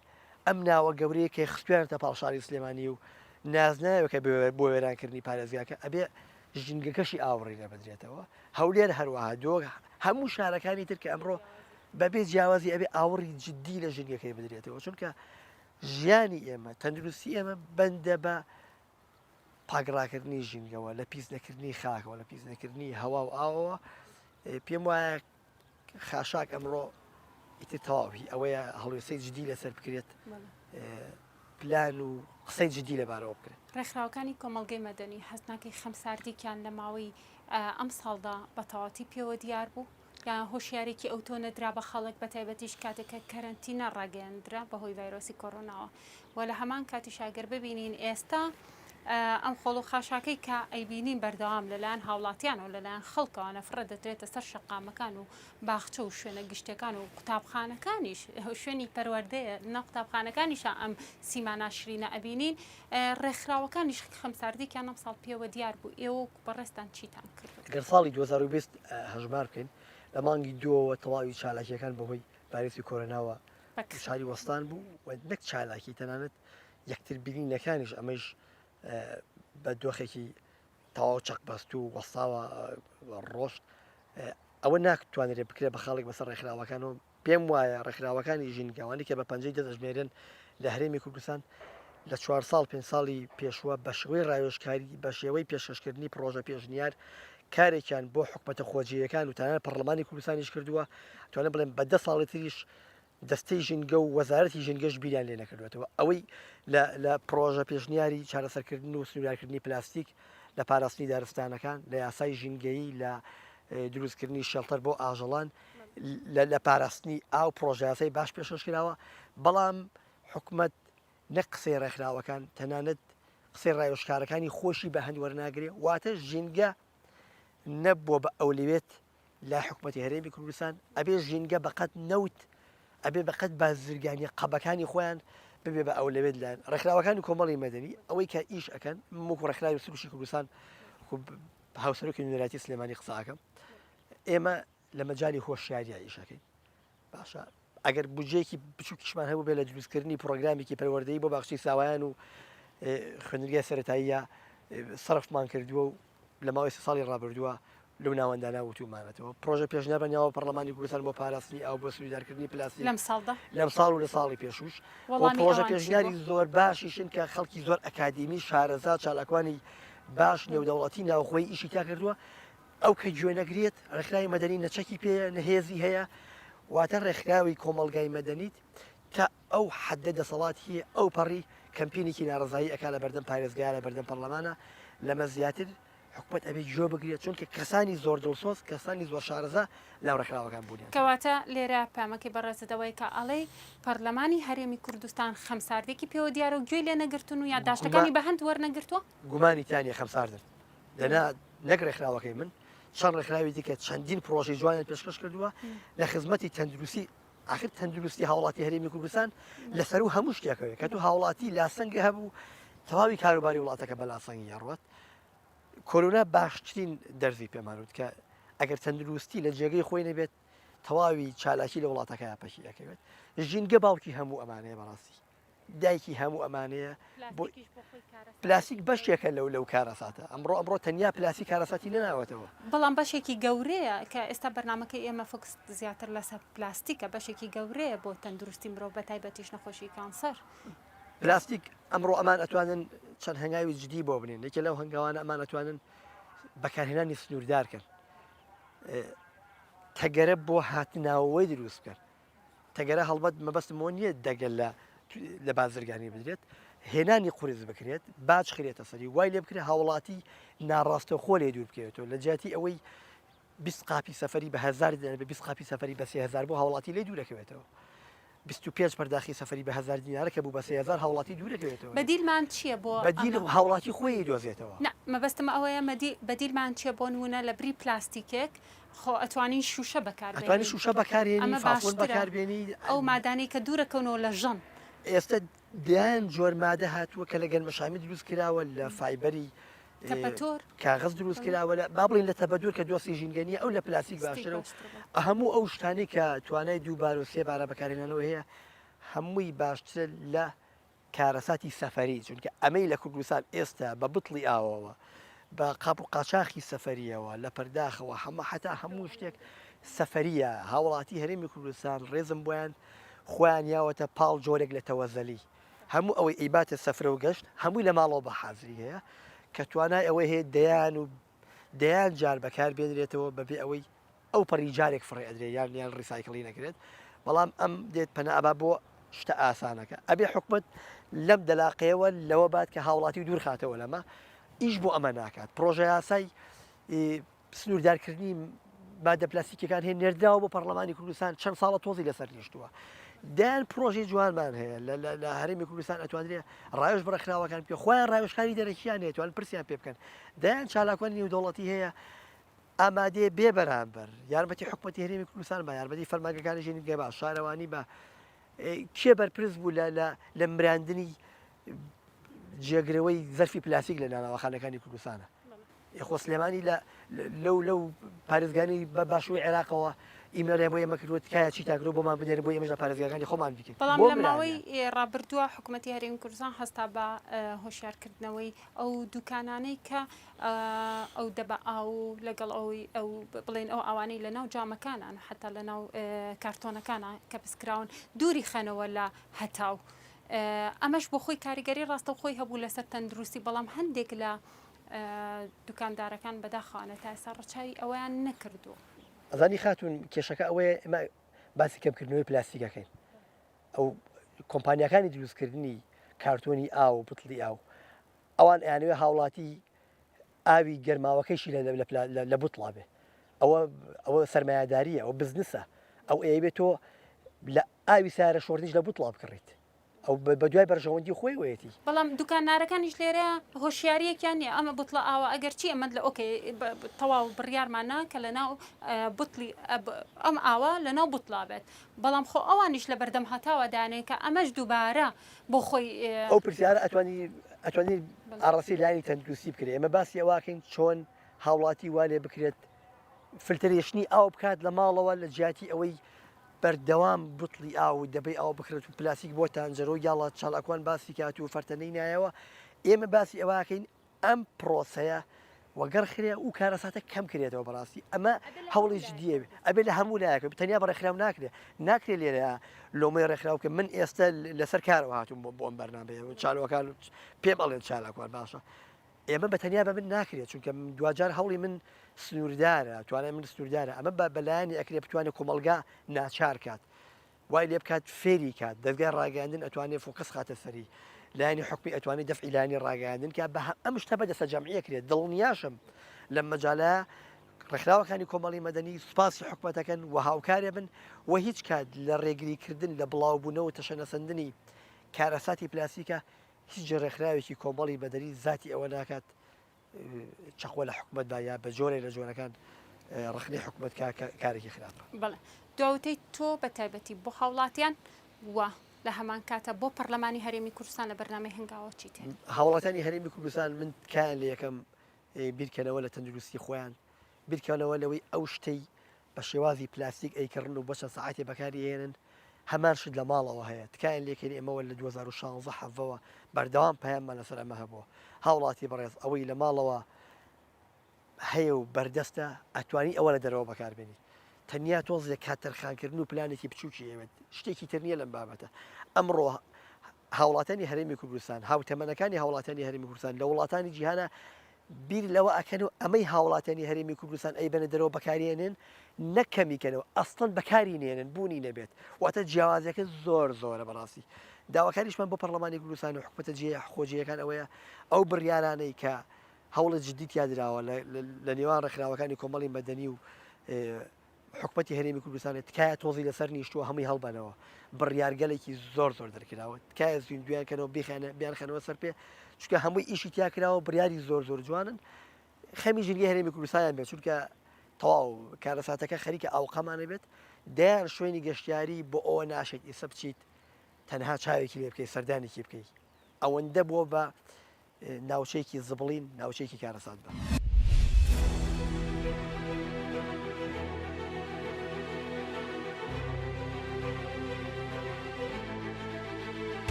ئەم ناوە گەورەیە کە خستویانەتە پاڵ شاری سلێمانی و نازناوێکە بۆ وێرانکردنی پارێزگاکە ئەبێ ژینگەکەشی ئاوڕی لێ بدرێتەوە هەولێر هەروەها دۆک هەموو شارەکانی تر کە ئەمڕۆ بەبێ جیاوازی ئەبێ ئاوڕی جددی لە ژینگەکەی بدرێتەوە چونکە ژیانی ئێمە تەندروستی ئێمە بەندە بە پاکڕاکردنی ژینگەوە لە پیس نەکردنی خاکەوە لە پیس نەکردنی هەوا و ئاوەوە پێم وایە خاشاک ئەمڕۆ ئیتر تەواوی ئەوەیە هەڵوێستەی جدی لەسەر بکرێت پلان و قسەی جدی لەبارەوە بکرێت. ڕێکخراوەکانی کۆمەڵگەی مەدەنی هەست ناکەی خەمساردیکیان لە ماوەی ئەم ساڵدا بە تەواتی پێوە دیار بوو؟ یان هۆشیارێکی ئەوتۆ نەدرا بە خەڵک بە تایبەتیش کاتێک کە کەرەنتینە ڕاگەیەندرا بەهۆی ڤایرۆسی کۆرۆناوە و لە هەمان کاتیشا گەر ببینین ئێستا ئەم خۆڵ و خاشاکەی کە ئەیبینین بەردەوام لەلایەن هاوڵاتیانەوە لەلایەن خەڵکەوە فڕە دەدرێتە سەر شەقامەکان و باخچە و شوێنە گشتەکان و قوتابخانەکانیش شوێنی پەروەردەیە نە قوتابخانەکانیشە ئەم سیما ناشرینە ئەبینین ڕێکخراوەکانیش خەمساردیکیان ئەم ساڵ پێوە دیار بوو ئێوە بەڕێزتان چیتان کرد؟ گەر ساڵی 2020 هەژمار بکەین لە مانگی دووەوە تەواوی چالاکیەکان بەهۆی ڤایرۆسی کۆرۆناوە دووچاری وەستان بوو و نەک چالاکی تەنانەت یەکتر بینینەکانیش ئەمەیش بە دۆخێکی تەواو چەق بەست و وەستاوە ڕۆشت ئەوە ناکتوانرێت بکرێت بە خاڵێک بەسەر ڕێکخراوەکانەوە پێم وایە ڕێکخراوەکانی ژینگەوانی کە بە پەنجەی دەست ئەژمێرێن لە هەرێمی کوردستان لە چوار ساڵ پێنج ساڵی پێشوە بە شێوەی ڕاوێژکاری بە شێوەی پێشکەشکردنی پڕۆژە پێشنیار کارێکیان بۆ حکومەتە خۆجێیەکان و تەنانەت پەڕلەمانی کوردستانیش کردووە توانم بڵێم بە دە ساڵی تریش دەستەی ژینگە و وەزارەتی ژینگەش بیریان لێ نەکردوێتەوە ئەوەی لە پڕۆژە پێشنیاری چارەسەرکردن و سنووردارکردنی پلاستیک لە پاراستنی دارستانەکان لە یاسای ژینگەیی لە دروستکردنی shelter بۆ ئاژەڵان لە پاراستنی ئاو پڕۆژەیاسای باش پێشکەش کراوە بەڵام حکومەت نەک قسەی ڕێکخراوەکان تەنانەت قسەی ڕاوێژکارەکانی خۆشی بە هەند وەرناگرێ واتە ژینگە نەبووە بە ئەولەوێت لای حکومەتی هەرێمی کوردستان ئەبێ ژینگە بەقەت نەوت ئەبێ بەقەت بازرگانیە قەبەکانی خۆیان ببێ بە ئەولەوێت لایەن ڕێکخراوەکانی کۆمەڵی مەدەنی ئەوەی کە ئیش ئەکەن وەکو ڕێکخراوی سروشی کوردستان هاوسەرۆکی نوێنەرایەتی سلێمانی قسە ئەکەم ئێمە لە مەجای هۆشیاریا ئیشەکەین باشە ئەگەر بودجەیەکی بچووکیشمان هەبوو بێ لە دروستکردنی پرۆگرامێکی پەروەردەیی بۆ باخچەی ساوایان و خوێندنگای سەرەتاییە سەرفمان کردووە و لە ماوەی سێ ساڵی ڕابردووە لەو ناوەندانە وتومانەتەوە پرۆژە پێشنیار بە ناوە پەرلەمانی کوردستان بۆ پاراستنی ئاو بۆ سنووردارکردنی پلاستیک لەم ساڵدا لەم ساڵ و لە ساڵی پێشوش پرۆژە پێشنیاری زۆر باشیشن کە خەڵکی زۆر ئەکادیمی شارەزا چالاکوانی باش نێودەوڵەتی ناوخۆی ئیشی تا کردووە ئەو کە گوێ نەگرێت، ڕێکخراوی مەدەنی نە چەکی پێیە نە هێزی هەیە، واتە ڕێکخراوی کۆمەڵگای مەدەنیت تا ئەو حەدە دەسەڵاتی هەیە ئەوپەڕی کەمپینێکی ناڕەزایی ئەکا لە بەردەم پارێزگا لە بەردەم پەڕلەمانا، لەمە زیاتر حکومەت ئەبێ گوێ بگرێت چونکە کەسانی زۆر دڵسۆز کەسانی زۆر شارەزا لەناو ڕێکخراوەکان بوونیان هەیە. کەواتە لێرە پەیامەکەی بەڕێزت ئەوەیە کە ئەڵێی پەڕلەمانی هەرێمی کوردستان خەمساردیەکی پێوە دیارە و گوێی لێ نەگرتوون و یادداشتەکانی بە هەند وەرنەگرتووە؟ گومانی تیا نیە خەمساردن. دەنا نەک ڕێکخراوەکەی من چەند ڕێکخراوی دیکە چەندین پرۆژەی جوانیان پێشکەش کردووە لە خزمەتی تەندروستی ئاخر تەندروستی هاوڵاتی هەرێمی کوردستان لەسەر و هەموو شتێکەوەی کە تو هاوڵاتی لاسەنگە هەبوو تەواوی کاروباری وڵاتەکە بە لاسەنگی ئەڕوات کۆرۆنا باشترین دەرزی پێمانوت کە ئەگەر تەندروستی لە جێگەی خۆی نەبێت تەواوی چالاکی لە وڵاتەکە پەکی ئەکەوێت ژینگە باوکی هەموو ئەمانەیە بەڕاستی دایکی هەموو ئەمانەیە پلاستیک بەشێکە لەو لەو کارەساتە ئەمڕۆ ئەمڕۆ تەنیا پلاستیک کارەساتی نەناوەتەوە. بەڵام بەشێکی گەورەیە کە ئێستا بەرنامەکەی ئێمە focus زیاتر لەسەر پلاستیکە بەشێکی گەورەیە بۆ تەندروستی مرۆڤ بە تایبەتیش نەخۆشی کانسەر. پلاستیک ئەمڕۆ ئەمان ئەتوانن چەند هەنگاوی جدی بۆ بنێن یەکێ لەو هەنگاوانە ئەمان ئەتوانن بەکارهێنانی سنووردار کەن تەگەرە بۆ هاتناوەوەی دروست بکەن تەگەرە هەڵبەت مەبەستم ئەوە نییە دەگە لە لە بازرگانی بدرێت هێنانی قورس بکرێت باج خرێتە سەری وای لێ بکرێت هاوڵاتی ناڕاستەوخۆ لێ دوور بکەوێتەوە لە جیاتی ئەوەی 20 قاپی سەفەری بە هزار دێنێ 20 قاپی سەفەری بە 3000 بۆ هاوڵاتی لێ دوورەکەوێتەوە. 25 پەرداخی سەفەری بە هەزار دینارە کە بوو بە 3000 هاوڵاتی دوورەکەوێتەوە. بەدیلمان چییە بۆ ئەمە؟ بەدیل هاوڵاتی خۆی دۆزێتەوە. نا مەبەستم ئەوەیە مەدی بەدیلمان چییە بۆ نموونە لە بری پلاستیکێک خۆ ئەتوانین شووشە بەکار ئەتوانی بێنین شووشە بەکارێنی ئەمە فافۆن باشترە بەکاربێنی. ئەو مادانەی کە دوورەکەونەوە لە ژەم. ئێستە دەیان جۆر مادە هاتووە کە لە گەنمەشامی دروست کراوە لە فایبەری تەپەتۆر کاغەز دروست کراوە لە با بڵین لە تەبەدور کە دۆستی ژینگە نییە ئەو لە پلاستیک باشترە و هەموو ئەو شتانەی کە توانای دووبارە و سێبارە بەکارهێنانەوە هەیە هەمووی باشترە لە کارەساتی سەفەری چونکە ئەمەی لە کوردستان ئێستا بە بتڵی ئاوەوە بە قاپ و قاچاخی سەفەریەوە لە پەرداخەوە هەمە حتا هەموو شتێک سەفەریە هاوڵاتی هەرێمی کوردستان ڕێزم بۆیان خۆیان یاوەتە پاڵ جۆرێک لە تەوەزەلی هەموو ئەوەی ئەیباتە سەفرە و گەشت هەمووی لە ماڵەوە بە حازری هەیە کە توانای ئەوەی هەیە دەیان و دەیان جار بەکار بێنرێتەوە بەبێ ئەوەی ئەو پەڕی جارێک فڕێ ئەدرێ یان یان ڕیسایکلی نەکرێت بەڵام ئەم دێت پەنا ئەبا بۆ شتە ئاسانەکە ئەبێ حکومت لەم دەلاقەیەوە لەوە بات کە هاوڵاتی دوور خاتەوە لەمە ئیش بۆ ئەمە ناکات پرۆژە یاسای سنووردارکردنی مادە پلاستیکیەکان هەیە نێردراوە بۆ پەرلەمانی کوردستان چەند ساڵە تۆزی لەسەر نیشتووە دەیان پرۆژەی جوانمان هەیە لە هەرێمی کوردستان ئەتوانرێ ڕاوێژ بە ڕێکخراوەکان بکە خۆیان ڕاوێژکاری دەرەکیان هەیە توان پرسیان پێ بکەن دەیان چالاکوانی نێودەوڵەتی هەیە ئامادەیە بێ بەرامبەر یارمەتی حکوومەتی هەرێمی کوردستان بە یارمەتی فەرمانگەکانی ژینگە بە شارەوانی بە کێ بەرپرس بوو لە مراندنی جێگرەوەی زەرفی پلاستیک لە نانەواخانەکانی کوردستانە خۆ سلێمانی لە لەو لەو پارێزگانی بە باشووری عێراقەوە ئیمێڵیان بۆ ئێمە کردووە تکایە چیتان کردووە بۆمان بنێرن بۆ ئێمەش لە پارێزگاکانی خۆمان بیکەین بەڵام بۆ لە ماوەی مراندیان. ڕابردووە حکوومەتی هەرێمی کوردستان هەستا بە هۆشیارکردنەوەی ئەو دوکانانەی کە ئەو دەبە ئاو و لەگەڵ ئەوی ئەو بڵێن ئەو ئاوانەی لە ناو جامەکانان و حتا لە ناو کارتۆنەکانە کەپس کراون دووری خەنەوە لە هەتاو ئەمەش بۆ خۆی کاریگەری ڕاستەوخۆی هەبوو لەسەر تەندروستی بەڵام هەندێک لە دوکاندارەکان بەداخەوانە تا ئێستا ڕەچاوی ئەوەیان نەکردووە. ئەزانی خاتوون کێشەکە ئەوەیە ئێمە باسی کەمکردنەوەی پلاستیک ئەکەین ئەو کۆمپانیاکانی دروستکردنی کارتۆنی ئاو و بتڵی ئاو ئەوان ئەیانەوێ هاوڵاتی ئاوی گەرماوەکەیشی لە بوتڵا بێ ئەوە ئەوە سەرمایەداریە ئەوە بزنسە ئەو ئەیەوێت تۆ لە ئاوی سارە شۆردنیش لە بوتڵا بکڕیت ئەو بەدوای بەرژەوەندی خۆیەوەیەتی. بەڵام دوکاندارەکانیش لێرە هۆشیاریەکیان نیە ئەمە بوتڵە ئاوە ئەگەر چی ئەمە لە ئۆکەی تەواو بڕیارمان نا کە لە ناو بوتڵی ئەم ئاوە لە ناو بوتڵا بێت بەڵام خۆ ئەوانیش لە بەردەم هەتاوە دانێن کە ئەمەش دووبارە بۆ خۆی. ئەو پرسیارە ئەتوانی ئەتوانی ئاڕاستەی لایەنی تەندروستی بکرێت ئێمە باسی ئەوەکەین چۆن هاوڵاتی وا لێ بکرێت فلتەرێشنی ئاو بکات لە ماڵەوە لە جیاتی ئەوەی بەردەوام بوتڵی ئاو و دەبەی ئاو بکڕێت و پلاستیک بۆ تانجەرۆ یاڵا چالاکوان باسی کات و فەرتەنەی نایەوە ئێمە باسی ئەوەکەین ئەم پرۆسەیە وەگەڕ خرێ و کارەساتە کەم کرێتەوە بەڕاستی ئەمە هەوڵی جدیە ئەبێ لە هەموو لایەکە تەنیا بە ڕێکخراو ناکرێ ناکرێ لێرە لۆمەی ڕێکخراو بکە من ئێستا لەسەر کارەوە هاتووم بۆ بۆم بەرنامەیە چالاکان پێم ئەڵێن چالاکوان باشە ئێمە بە تەنیا بە من ناکرێت چونکە دواجار هەوڵی من سنووردارە توانای من سنووردارە ئەمە بە بەلایەنی ئەکرێ بتوانێت کۆمەڵگا ناچار کات وای لێ بکات فێری کات دەزگای ڕاگەیاندن ئەتوانێت focus خاتە سەری لایەنی حکومی ئەتوانێت دەفعی لایەنی ڕاگەیاندن کە بە ئەم شتە بە دەستە جەمعیە کرێت دڵنیاشم لەم مەجالە ڕێکخراوەکانی کۆمەڵی مەدەنی سوپاسی حکومەتەکەن و هاوکارێ بن و هیچ کات لە ڕێگریکردن لە بڵاوبوونەوە و تەشەنەسەندنی کارەساتی پلاستیکە هیچ ڕێکخراوێکی کۆمەڵی مەدەنی زاتی ئەوە ناکات چەقۆ لە حکومەت با یا بە جۆرێک لە جۆرەکان ڕەخنەی حکومەت کارێکی خراپە. بەڵێ دواوتەی تۆ بە تایبەتی بۆ هاوڵاتیان و لە هەمان کاتە بۆ پەرلەمانی هەرێمی کوردستان لە بەرنامەی هەنگاوە چیت هەیە؟ هاوڵاتیانی هەرێمی کوردستان من تکایان لێ یەکەم بیرکەنەوە لە تەندروستی خۆیان، بیرکەنەوە لەوەی ئەو شتەی بە شێوازی پلاستیک ئەیکڕن و بۆ چەند سەعاتێ بەکاری ئەیەنن، هەمان شت لە ماڵەوە هەیە، تکایان لێکەین ئێمەوە لە 2016 حەڤەوە بەردەوام پەیاممان لەسەر ئەمە هەبووە، هاوڵاتی بەڕێز ئەوەی لە ماڵەوە هەیە و بەردەستە ئەتوانی ئەوە لە دەرەوە بەکاربێنی تەنیا تۆزێک کات تەرخانکردن و پلانێکی بچووکی ئەوێت شتێکی تر نییە لەم بابەتە ئەمڕۆ هاوڵاتیانی هەرێمی کوردستان، هاوتەمەنەکانی هاوڵاتیانی هەرێمی کوردستان لە وڵاتانی جیهانا بیر لەوە ئەکەن و ئەمەی هاوڵاتیانی هەرێمی کوردستان ئەیبەنە دەرەوە بەکاریێنن نەک کەمی کەنەوە ئەسڵەن بەکاری نێنن بوونی نەبێت واتە جیاوازیەکە زۆر زۆرە بەڕاستی داواکاریشمان بۆ پەرلەمانی کوردستان و حکومەتە جێ خۆجێیەکان ئەوەیە ئەو بڕیارانەی کە هەوڵی جدی تیا دراوە لە نێوان ڕێکخراوەکانی کۆمەڵی مەدەنی و. حکومەتی هەرێمی کوردستانێ تکایە تۆزی لەسەر نیشتووە هەمووی هەڵبەنەوە بڕیارگەلێکی زۆر زۆر دەرکراوە تکایە زیندویان کەنەوە بیخەنە بیانخەنەوە سەر پێ چونکە هەمووی ئیشی تیا کراوە بڕیاری زۆر زۆر جوانن خەمی ژینگەی هەرێمی کوردستانیان بێت چونکە تەواو کارەساتەکە خەریکە ئاوقەمانە بێت دەیان شوێنی گەشتیاری بۆ ئەوە ناشێت ئیسە بچیت تەنها چاوێکی لێ بکەیت سەردانێکی بکەیت ئەوەندە بووە بە ناوچەیەکی زبڵین ناوچەیەکی کارەسات بە.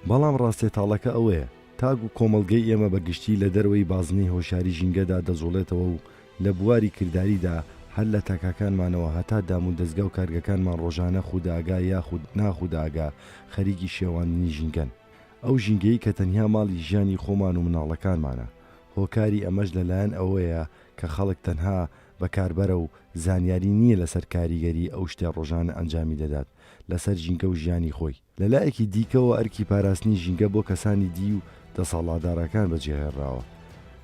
بەڵام ڕاستیە تاڵەکە ئەوەیە تاک و کۆمەڵگەی ئێمە بە گشتی لە دەرەوەی بازنەی هۆشیاری ژینگەدا دەجوڵێتەوە و لە بواری کرداریدا هەر لە تاکاکانمانەوە هەتا دامودەزگا و کارگەکانمان ڕۆژانە خودئاگا یاخود ناخودئاگا خەریکی شێواندنی ژینگەن. ئەو ژینگەی کە تەنیا ماڵی ژیانی خۆمان و مناڵەکانمانە. هۆکاری ئەمەش لە لایەن ئەوەیە کە خەڵک تەنها بەکاربەرە و زانیاری نییە لەسەر کاریگەری ئەو شتەی ڕۆژانە ئەنجامی دەدات لەسەر ژینگە و ژیانی خۆی. لە لایەکی دیکەوە ئەرکی پاراستنی ژینگە بۆ کەسانی دی و دەسەڵاتدارەکان بەجێهێڵراوە.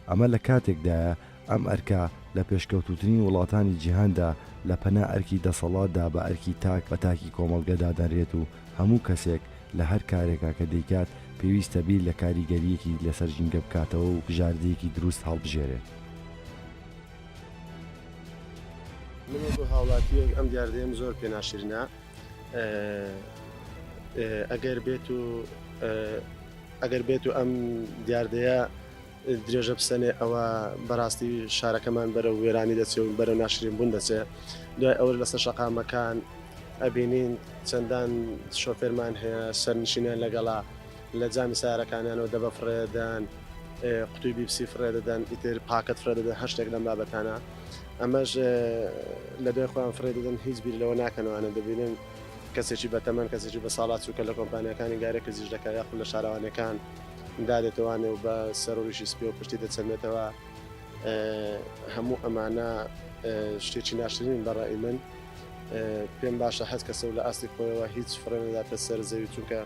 ئەمە لە کاتێکدایە ئەم ئەرکە لە پێشکەوتووترین وڵاتانی جیهاندا لە پەنا ئەرکی دەسەڵاتدا بە ئەرکی تاک بە تاکی کۆمەڵگە دادەنرێت و هەموو کەسێک لە هەر کارێکا کە دەیکات پێویستە بیر لە کاریگەرییەکی لەسەر ژینگە بکاتەوە و بژاردەیەکی دروست هەڵبژێرێت. من وەکو هاوڵاتییەک ئەم دیاردەیەم زۆر پێ ناشرینە. ئەگەر بێت و ئەگەر بێت و ئەم دیاردەیە درێژە بسەنێ ئەوە بەڕاستی شارەکەمان بەرەو وێرانی دەچێ و بەرەو ناشرین بوون دەچێ دوای ئەوە لەسەر شەقامەکان ئەبینین چەندان شۆفێرمان هەیە سەرنشینیان لەگەڵا لە جامی سارەکانیانەوە دەبە فڕێدەن قوتوی بیپسی فڕێ دەدەن ئیتر پاکەت فڕێ دەدەن هەر شتێک لەم بابەتانە ئەمەش لە دوای خۆیان فڕێ دەدەن هیچ بیر لەوە ناکەنەوانە دەبینن کەسێکی بەتەمەن کەسێکی بە ساڵا چووکە لە کۆمپانیەکانی گارێ کزیش دەکات یاخود لە شارەوانەکان دادێتەوانێ و بە سەرۆریشی سپی و پشتی دەچەمێتەوە هەموو ئەمانە شتێکی ناشرین بەڕای من پێم باشە هەست کەسە و لە ئاستی خۆیەوە هیچ فڕێ نەداتە سەر زەوی چونکە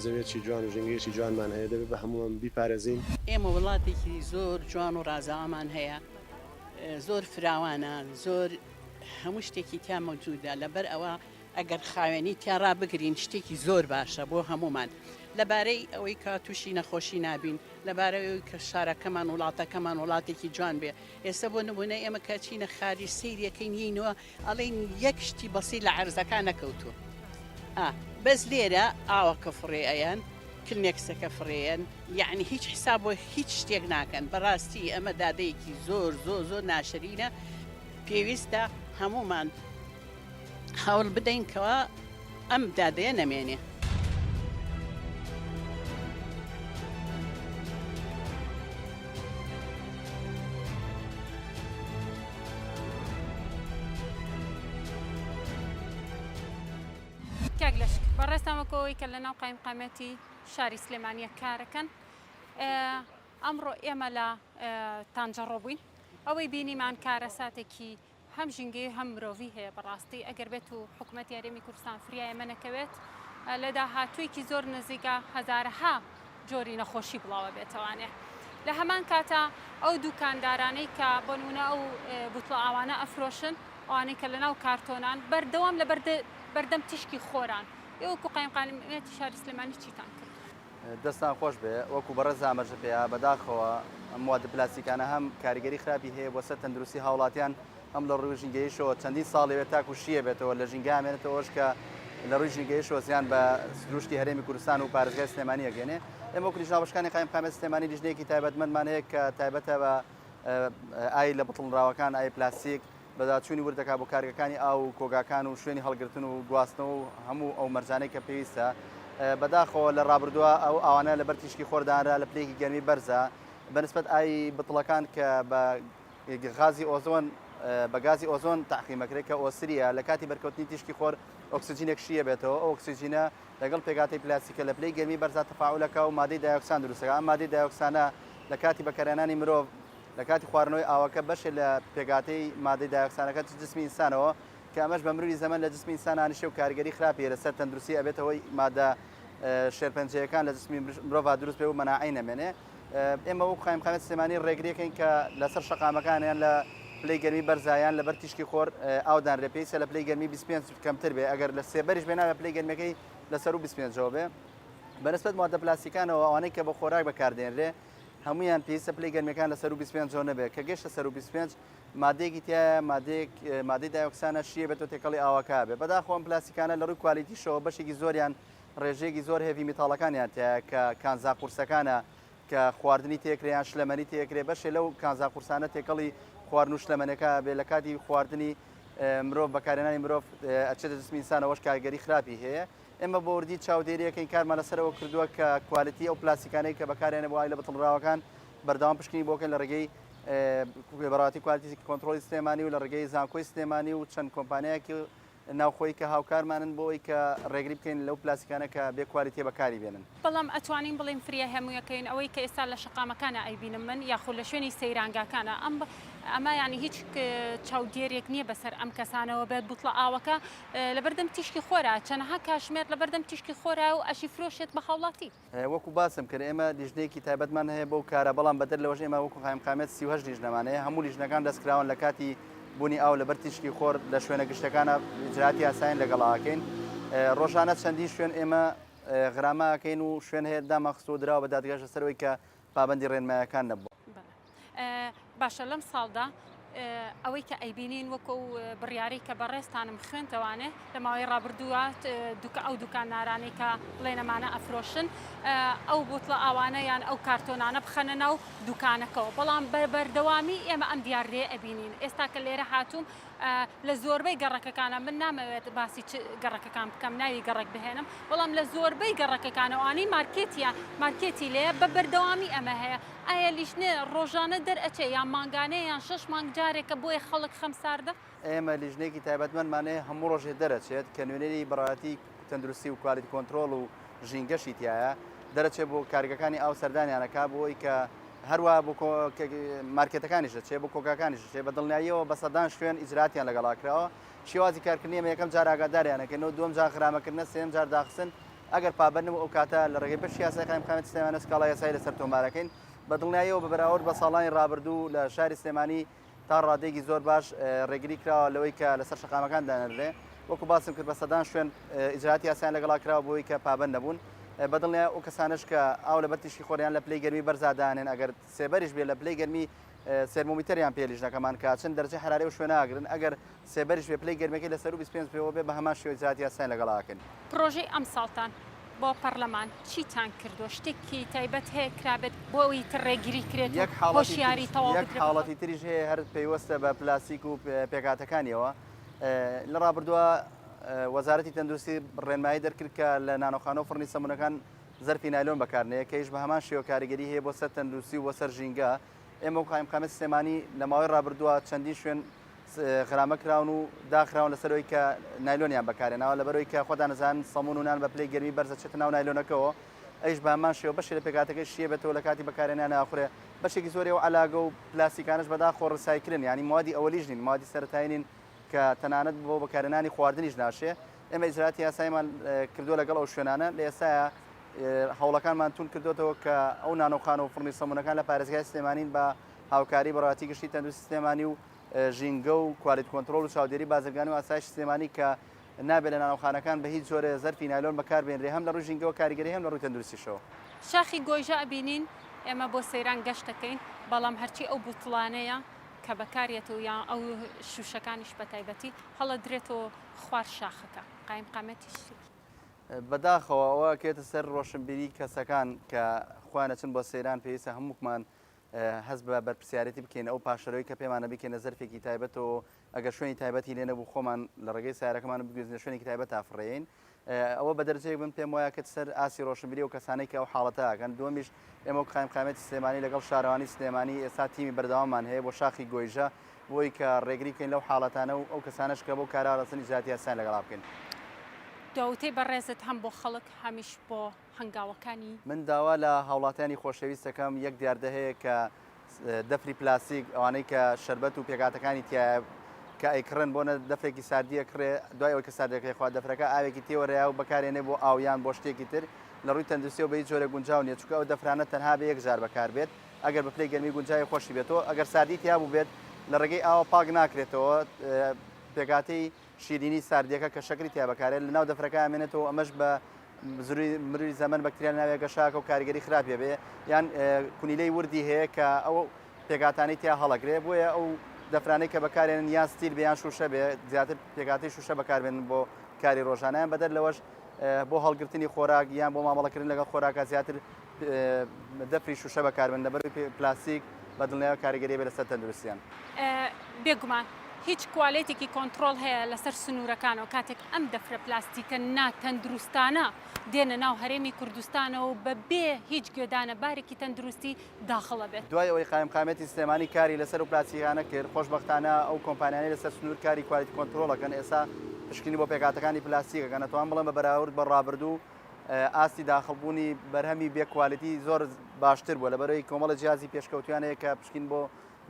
زەویەکی جوان و ژینگەیەکی جوانمان هەیە دەبێت بە هەمووان بیپارێزین. ئێمە وڵاتێکی زۆر جوان و ڕازاوەمان هەیە زۆر فراوانە زۆر هەموو شتێکی تیا مەوجودە لەبەر ئەوە ئەگەر خاوێنی تیا ڕابگرین شتێکی زۆر باشە بۆ هەموومان لەبارەی ئەوەی کە تووشی نەخۆشی نابین لەبارەی ئەوەی کە شارەکەمان وڵاتەکەمان وڵاتێکی جوان بێ ئێستا بۆ نمونە ئێمە کە چینە خارج سەیرەکەین یینەوە ئەڵێن یەک شتی بەسیت لە عەرزەکە نەکەوتووە ئا بەس لێرە ئاوەکە فڕێ ئەیەن کلنێکسەکە فڕێیەن یەعنی هیچ حساب بۆ هیچ شتێک ناکەن بەڕاستی ئەمە دادەیەکی زۆر زۆر زۆر ناشرینە پێویستە هەموومان هەوڵ بدەین کەوا ئەم دادەیە نەمێنێ. کاک لەشکر بەڕێزتان وەکو ئەوەی کە لەناو قایمقامیەتی شاری سلێمانیە کارەکەن ئەمڕۆ ئێمە لە تانجەڕۆ بووین ئەوەی بینیمان کارەساتێکی هەم ژینگەی و هەم مرۆڤی هەیە بەڕاستی ئەگەر بێت و حکوومەتی هەرێمی کوردستان فریای ئێمە نەکەوێت لە داهاتوویەکی زۆر نزیکە هەزارەها جۆری نەخۆشی بڵاوە بێتەوانێ لە هەمان کاتا ئەو دوکاندارانەی کە بۆ نمونە ئەو بوتڵە ئاوانە ئەفرۆشن ئەوانەی کە لەناو کارتۆنان بەردەوام لە بەردەم تیشکی خۆران ئێوە وەکو قایمقامیەتی شاری سلێمانی چیتان کرد؟ دەستتان خۆش بێ وەکو بەڕێز ئاماژە پێیا بەداخەوە ئەم موادە پلاستیکانە هەم کاریگەری خراپی هەیە بۆ سەر تەندروستی هاوڵاتیان هەم لە ڕووی ژینگەیشەوە چەندین ساڵی وێت تاکو شیە بێتەوە لە ژینگە ئامێنێتەوەش کە لە ڕووی ژینگەیشەوە زیان بە سروشتی هەرێمی کوردستان و پارێزگای سلێمانی ئەگەێنێ ئێمە وەکو لیژنە هاوبەشەکانی قایمقامیەت سلێمانی لیژنەیەکی تایبەتمەندمان هەیە کە تایبەتە بە ئاوی لە بتڵنراوەکان ئاوی پلاستیک بەدواداچوونی ورد دەکات بۆ کارگەکانی ئاو و کۆگاکان و شوێنی هەڵگرتن و گواستنەوە و هەموو ئەو مەرجانەی کە پێویستە. بەداخەوە لە ڕابردووە ئەو ئاوانە لەبەر تیشکی خۆر دانرا لە پلەیەکی گەرمی بەرزە بەنسبەت ئاوی بتڵەکان کە بە غازی ئۆزۆن بە گازی ئۆزۆن تەعقیمەکرێت کە ئۆسریە لە کاتی بەرکەوتنی تیشکی خۆر ئۆکسجینێک شیە بێتەوە ئەو ئۆکسجینە لەگەڵ پێکهاتەی پلاستیکە لە پلەی گەرمی بەرزا تەفاعولەکە و مادەی دایۆکسان دروستەکە ئەم مادەی دایۆکسانە لە کاتی بەکارهێنانی مرۆڤ لە کاتی خواردنەوەی ئاوەکە بەشێ لە پێکهاتەی مادەی دایۆکسانەکە چ جسمی ئینسانەوە کە ئەمەش بە مروری زەمەن لە جسمی ئینسان ئانیشێ و کاریگەری خراپی هەیە لەسەر تەندروستی ئەبێتە هۆی مادە شێرپەنجەیەکان لە جسمی مرۆڤا دروست بێ و مەناعەی نەمێنێ ئێمە وەکو قایمقامیەت سلێمانی ڕێگریەکەین کە لەسەر شەقامەکان یان لە پلەی گەرمی بەرزا یان لەبەر تیشکی خۆر ئاو دانرێ پێویستە لە پلەی گەرمی 25 کەمتر بێ ئەگەر لە سێبەریش بێ نابێ پلەی گەرمیەکەی لە سەروو 25ەوە بێ. بەنسبەت ماددە پلاستیکانەوە ئەوانەی کە بۆ خۆراک بەکاردێنرێ هەمویان پێویستە پلەی گەرمیەکان لە سەروو 25ەوە نەبێ کە گەشتە سەروو 25 مادەیەکی تایە مادەیەک مادەی دایۆکسانە شیە بێتەوە تێکەڵی ئاوەکە بێ. بەداخەوە ئەم پلاستیکانە لە ڕووی کوالیتیشەوە بەشێکی زۆریان ڕێژەیەکی زۆر heavy metal ەکانیان تایە کە کانزا قورسەکانە کە خواردنی تێکرێ یان شلەمەنی تێکرێ بەشێ لەو کانزا قورسانە تێکەڵی خواردن و شلەمەنەکە بێ لە کاتی خواردنی مرۆڤ بەکارهێنانی مرۆڤ ئەچێتە جسمی ئینسانەوەش کارگەری خراپی هەیە. ئێمە بە وردی چاودێریەکەین کارمان لەسەرەوە کردووە کە quality ئەو پلاستیکانەی کە بەکارێنە بۆ ئایلە بتڵراوەکان بەردەوام پشکنی بۆکەن لە ڕێگەی بەڕاتی quality control ی سلێمانی و لە ڕێگەی زانکۆی سلێمانی و چەند کۆمپانیایەکی ناوخۆیی کە هاوکارمانن بۆ ئەوەی کە ڕێگری بکەین لەو پلاستیکانە کە بێ quality ە بەکاری بێنن. بەڵام ئەتوانین بڵێین فریای هەموویەکەین ئەوەی کە ئێستا لە شەقامەکانا ئەیبینم من یاخود لە شوێنی سەیرانگاکانا ئەم ئەمە یانی هیچ چاودێرێک نییە بەسەر ئەم کەسانەوە بێت بوتڵە ئاوەکە لەبەردەم تیشکی خۆرا چەنەها کاژمێر لەبەردەم تیشکی خۆرا و ئەشی فرۆشێت بە هاوڵاتی. وەکو باسم کرد ئێمە لیژنەیەکی تایبەتمان هەیە بەو کارە، بەڵام بەدەر لەوەش ئێمە وەکو قایمقامیەت 38 لیژنەمان هەیە، هەموو لیژنەکان دەستکراون لە کاتی بوونی ئاو لەبەر تیشکی خۆر لە شوێنە گشتەکانە ئیجرائاتی یاسایین لەگەڵا ئەکەین. ڕۆژانە چەندین شوێن ئێمە غرامە ئەکەین و شوێن هەیە دامانخستووە و دراوە بە دادگاش لەسەر ئەوەی کە پابەندی ڕێنمایەکان نەبووە. باشە لەم ساڵدا ئەوەی کە ئەیبینین وەکو ئەو بڕیارەی کە بەڕێزتانم خوێندەوانێ لە ماوەی ڕابردووە دوکە ئەو دوکاندارانەی کە بڵێن ئەمانە ئەفرۆشن ئەو بوتڵە ئاوانە یان ئەو کارتۆنانە بخەنە ناو دوکانەکەەوە بەڵام بە بەردەوامی ئێمە ئەم دیاردەیە ئەبینین ئێستا کە لێرە هاتووم لە زۆربەی گەڕەکەکانە من نامەوێت باسی چ گەڕەکەکان بکەم ناوی گەڕەک بهێنم بەڵام لە زۆربەی گەڕەکەکانەوەوانەی مارکێتیە مارکێتی لێ بە بەردەوامی ئەمە هەیە ئایا لیژنە ڕۆژانە دەرئەچێ یان مانگانەیە یان شەش مانگ جارێکە بۆیە خەڵک خەم ساردە؟ ئێمە لیژنەیەکی تایبەتمەندمان هەیە هەموو ڕۆژێ دەرەچێت کە نوێنەری بەڕێوەبەرایەتی تەندروستی و quality control و ژینگەشی تیایە دەرەچێت بۆ کارگەکانی ئاو سەردانیان ئەکا بۆ ئەوەی کە هەروە بۆ مارکێتەکانیش دەچێت بۆ کۆگاکانیش دەچێت بە دڵنیاییەوە بە سەدان شوێن ئیجراتیان لەگەڵا کراوە شێوازی کارکردنی ئێمە یەکەم جار ئاگاداریان ئەکەینەوە دووەم جار غرامەکردنە سێیەم جار داخستن ئەگەر پابەند نەبوو ئەو کاتە لە ڕێگەی بەشی یاسای قایمقامیەتی سلێمانی سکاڵای یاسایی لەسەر تۆمارەکەین. بە دڵنیاییەوە بە بەراورد بە ساڵانی ڕابردوو لە شاری سلێمانی تا ڕادەیەکی زۆر باش ڕێگری کراوە لەوەی کە لەسەر شەقامەکان دانەنرێ. وەکو باسم کرد بە سەدان شوێن ئیجرائاتی یاسایان لەگەڵا کراوە بۆی کە پابەند نەبوون. بە دڵنیای ئەو کەسانەش کە ئاو لەبەر تیشکی خۆر یان لە پلەی گەرمی بەرزا دانێن ئەگەر سێبەریش بێ لە پلەی گەرمی سێرمۆمیتەریان پێ لیژنەکەمان کە چەند دەرەجەی حەرارەی ئەو شوێنە ئەگرن ئەگەر سێبەریش بێ پلەی گەرمیەکەی لە سەروو 25 پێوە بێ بە هەمان شێوە ئیجرائاتی یاسایان لەگەڵا ئەکەین. پڕۆژەی ئەمساڵتان بۆ پەڕلەمان چیتان کردووە؟ شتێکی تایبەت هەیە کرابێت بۆ ئەوەی تر ڕێگری کرێت و یەک حاڵەتی هۆشیاری تریش تەواو یەک بدرێت بە خەڵک؟ حاڵەتی تریش هەیە هەر پەیوەستە بە پلاستیک و پێکهاتەکانیەوە لە ڕابردووە وەزارەتی تەندروستی ڕێنمایی دەرکرد کە لە نانۆخانە و فڕنی سەمونەکان زەرفی نایلۆن بەکارنەیە کە یش بە هەمان شێوە کاریگەری هەیە بۆ سەر تەندروستی و بۆ سەر ژینگە ئێمە و قایمقامیەتی سلێمانی لە ماوەی ڕابردووە چەندین شوێن غرامە کراون و داخراون لەسەر ئەوەی کە نایلۆنیان بەکارهێناوە لەبەرئەوەی کە خۆتان ئەزانن سەمون و نان بە پلەی گەرمی بەرز ئەچێتە ناو نایلۆنەکەوە ئەویش بە هەمان شێوە بەشێ لە پێکهاتەکەی شیە بێتەوە لە کاتی بەکارهێنانی ئاخورێ بەشێکی زۆری ئەو عەلاگە و پلاستیکانەش بەداخەوە recycle ن یانی موادی ئەوەلیش نین موادی سەرەتایی نین کە تەنانەت بۆ بەکارهێنانی خواردنیش ناشێ ئێمە ئیجرائاتی یاساییمان کردووە لەگەڵ ئەو شوێنانە لە ئێستایا هەوڵەکانمان توند کردوێتەوە کە ئەو نانۆخانە و فڕنی سەمونەکان لە پارێزگای سلێمانین بە هاوکاری بەڕێوەبەرایەتی گشتی تەندروستی سلێمانی و ژینگە و quality control و چاودێری بازرگانی و ئاسایشی سلێمانی کە نابێت لە نانەوخانەکان بە هیچ جۆرێ زەرفی نایلۆن بەکاربێنرێ هەم لە ڕووی ژینگەوە کاریگەری هەم لە ڕووی تەندروستیشەوە. شاخی گۆیژە ئەبینین ئێمە بۆ سەیران گەشت دەکەین بەڵام هەرچی ئەو بوتڵانەیە کە بەکاریەت و یان ئەو شوشەکانیش بەتایبەتی هەڵەدرێتەوە خوار شاخەکە قایمقامەتیش بەداخەوە ئەوە ئەکەوێتە سەر ڕۆشنبیری کەسەکان کە خۆیان ئەچن بۆ سەیران پێویستە هەمووکمان هەست بە بەرپرسیارێتی بکەین ئەو پاشەرۆی کە پێمانە بیکەینە زەرفێکی تایبەتەوە ئەگەر شوێنی تایبەتی لێ نەبوو خۆمان لە ڕێگەی سیارەکەمان بگوێزنە شوێنێکی تایبەت تا فڕێین ئەوە بە دەرجەیەک من پێم وایە کە سەر ئاستی ڕۆشنبیری و کەسانەی کە ئەو حاڵەتە ئەکەن دووەمیش ئێمە وەک قایمقامیەتی سلێمانی لەگەڵ شارەوانی سلێمانی ئێستا تیمی بەردەواممان هەیە بۆ شاخی گۆیژە بۆی کە ڕێگری بکەین لەو حاڵەتانە و ئەو کەسانەش کە بەو کارە ڕەسن ئیجراتی یاسایان لەگەڵا بکەین. دواوتەی بەڕێزت هەم بۆ خەڵک هەمیش بۆ هەنگاوەکانی. من داوا لە هاوڵاتیانی خۆشەویست دەکەم یەک دیاردە هەیە کە دەفری پلاستیک ئەوانەی کە شەربەت و پێکهاتەکانی تیایە کە ئەیکڕن بۆ نە دەفرێکی ساردی ئەکڕێ دوای ئەوەی کە ساردەکەی خوا دەفرەکە ئاوێکی تێوەرەیە و بەکارێنێ بۆ ئاو یان بۆ شتێکی تر لە ڕووی تەندروستیەوە بە هیچ جۆرێک گونجاو نییە چونکە ئەو دەفرانە تەنها بە یەک جار بەکاربێت ئەگەر بە پلەی گەرمی گونجاوی خۆشی بێتەوە ئەگەر ساردی تیا بووبێت. لە ڕێگەی ئاوە پاک ناکرێتەوە پێکهاتەی شیرینی ساردیەکە کە شەکری تیا بەکارێت لەناو دەفرەکە ئەمێنێتەوە ئەمەش بە زروی مروری زەمەن بەکتریا ناوێ گەشاکە و کاریگەری خراپی بێ یان کونیلەی وردی هەیە کە ئەو پێکهاتانەی تیا هەڵەگرێ بۆیە ئەو دەفرانەی کە بەکارێنن یان ستیل بێ یان شوشە بێ زیاتر پێکهاتەی شوشە بەکاربێنن بۆ کاری ڕۆژانەیان بەدەر لەوەش بۆ هەڵگرتنی خۆراک یان بۆ مامەڵەکردن لەگەڵ خۆراکە زیاتر دەفری شوشە بەکاربن لەبەر پلاستیک بە دڵنیایەوە کاریگەری بێ لەسەر تەندروستیان. بێگومان هیچ کوالێتێکی کۆنتڕۆڵ هەیە لەسەر سنوورەکانەوە کاتێک ئەم دەفرە پلاستیکە ناتەندروستانە دێنە ناو هەرێمی کوردستانەوە و بە بێ هیچ گوێدانە بارێکی تەندروستی داخڵ ئەبێت. دوای ئەوەی قایمقامیەتی سلێمانی کاری لەسەر ئەو پلاستیکانە کرد، خۆشبەختانە ئەو کۆمپانیانەی لەسەر سنوور کاری quality control ئەکەن ئێستا پشکنین بۆ پێکهاتەکانی پلاستیک ئەکەن، ئەتوانم بڵێم بە بەراورد بە ڕابردوو ئاستی داخڵبوونی بەرهەمی بێ quality زۆر باشتر بووە، لەبەرئەوەی کۆمەڵە جیهازی پێشکەوتوویان هەیە کە پشکین بۆ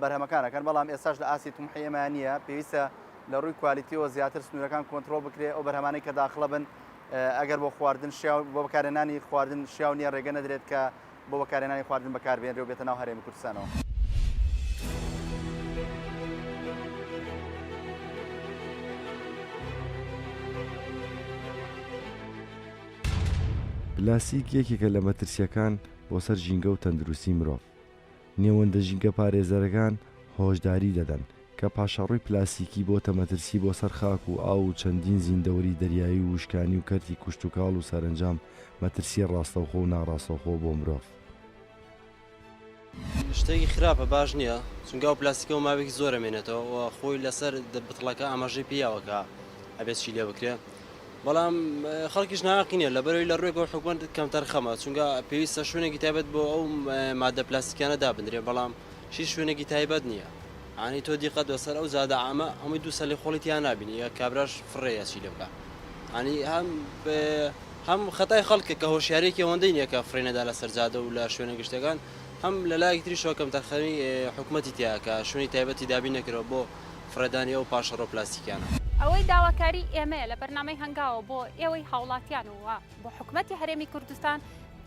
بەرهەمەکان ئەکەن، بەڵام ئێستاش لە ئاستی تموحی ئێمە نییە، پێویستە لە ڕووی quality یەوە زیاتر سنوورەکان کۆنترۆڵ بکرێ، ئەو بەرهەمانەی کە داخڵە بن ئەگەر بۆ خواردن شیاو بۆ بەکارهێنانی خواردن شیاو نییە ڕێگە نەدرێت کە بۆ بەکارهێنانی خواردن بەکاربهێنرێ و بێتە ناو هەرێمی کوردستانەوە. پلاستیک یەکێکە لە مەترسییەکان بۆ سەر ژینگە و تەندروستی مرۆڤ. نێوەندە ژینگەپارێزەرەکان هۆشداری دەدەن کە پاشەڕۆی پلاستیکی بۆتە مەترسی بۆ سەر خاک و ئاو و چەندین زیندەوەری دەریایی و وشکانی و کەرتی کوشتوکاڵ و سەرەنجام مەترسی ڕاستەوخۆ و ناڕاستەوخۆ بۆ مرۆڤ. شتێکی خراپە باش نییە چونکە ئەو پلاستیکە و ماوەیەکی زۆر ئەمێنێتەوە و خۆی لەسەر بتڵەکە ئاماژەی پێیاوە کە ئەبێت چی لێ بکرێ بەڵام خەڵکیش ناقی نیە لەبەرەوەی لە ڕوێکەوە حکومەت کەمتەرخەمە چونکە پێویستە شوێنێکی تایبەت بۆ ئەو مادە پلاستیکانە دابنرێ بەڵام شی شوێنێکی تایبەت نییە ئانی تۆ دیقەت بەسەر ئەو جادە عامە هەمووی دوو سەلی خۆڵی تیا نابینی یا کابراش فڕێیە چی لێ بکە ئانی هەم هەم خەتای خەڵکە کە هۆشیارێکی ئەوەندەی نییە کە فڕێنەدا لەسەر جادە و لە شوێنە گشتەکان هەم لە لایەکی تریشەوە کەمتەرخەمی حکومەتی تیا کە شوێنی تایبەتی دابین نەکرەوە بۆ فڕێدانی ئەو پاشەڕۆ پلاستیکیانە. ئەوەی داواکاری ئێمەیە لە بەرنامەی هەنگاوە بۆ ئێوەی هاوڵاتیان و بۆ حکومەتی هەرێمی کوردستان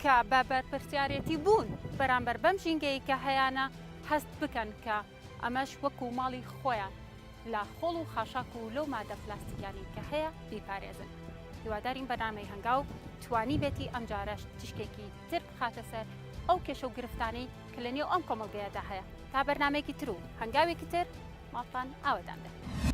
کە بە بەرپرسیارێتی بوون بەرامبەر بەم ژینگەیە کە هەیانە هەست بکەن کە ئەمەش وەکو ماڵی خۆیان لە خۆڵ و خاشاک و لەو مادە پلاستیکیانەی کە هەیە بیپارێزن. هیوادارین بەرنامەی هەنگاو توانیبێتی ئەمجارەش تیشکێکی تر بخاتە سەر ئەو کێشە و گرفتانەی کە لە نێو ئەم کۆمەڵگەیەدا هەیە. تا بەرنامەیەکی تر و هەنگاوێکی تر ماڵتان ئاوەدان بێت.